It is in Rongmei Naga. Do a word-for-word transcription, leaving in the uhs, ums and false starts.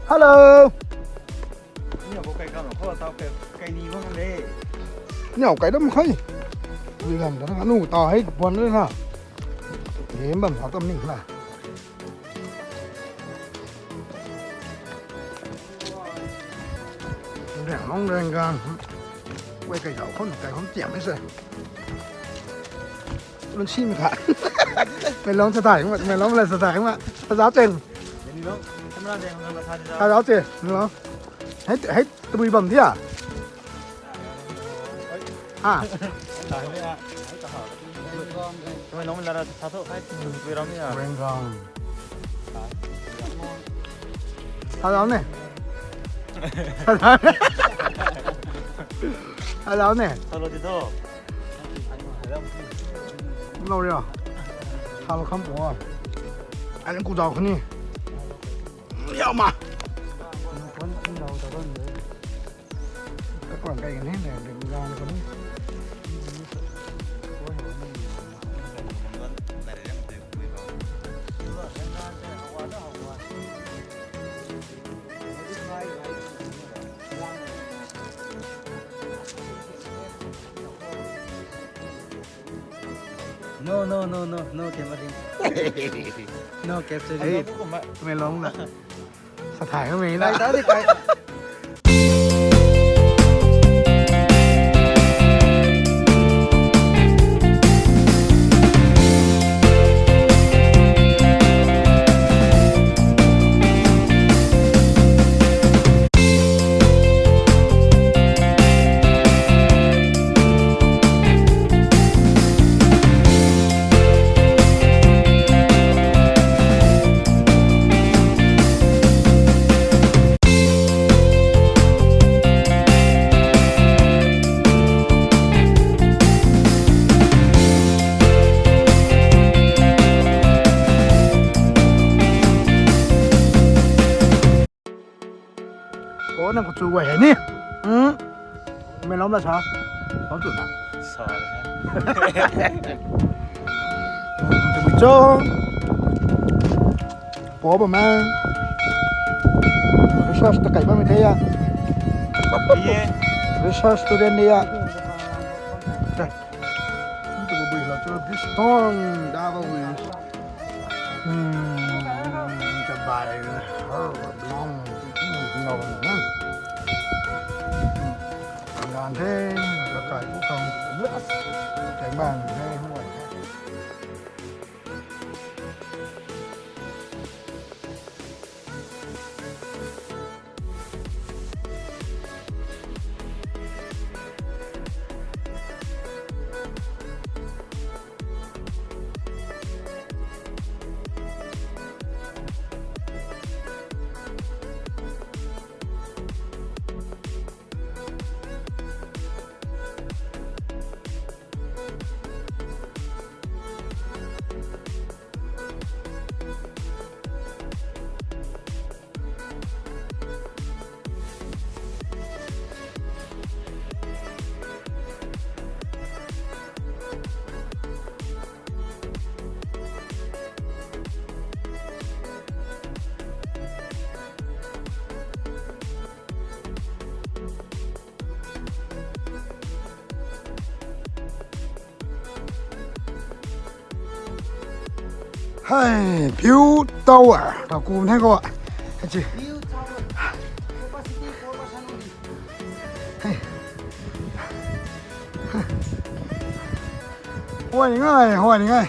Hello. Niu kai dam khai. Ui lam ta na nu ta hei buan na. Hei bam sa tam ni na. Reng long reng gang. Wei kai zau khon kai khon tiam e se. Lun si mi kha. Mei long sa thai ma, mei long la sa thai ma. Sa zau cheng. Sa zau cheng, mei long. Hei, hei, tabui bam thia. Ha. Reng gang. Hello ne. Hello ne. Hello ti tho. Hello ria. Hello kham po. Ani ku dau khani. Yau ma. Ka kuan kai ni ne, ne, ne, ne, ne. No, no, no, no, no camera. No capturing. Hey, mei long na. Sa thai ka mei na. Kai ta di kai. O, nang kachu guay hei ni. Hmm. Mei lom la sa. Lom chu na. Sa le. Tabui cho. Po ba ma. Research ta kai ba mei the ya. Ye. Research student de ya. Ta. Tabui bui la cho this song da ba wi. Hmm, the bai, her, long, long, long. Ngan the, the kai bu kang. Kai bang the, huai the. Hei, view tower, tau kum the ko. Hei chi. View tower. Capacity four percent only. Hei. Huai ni ngai, huai ni ngai.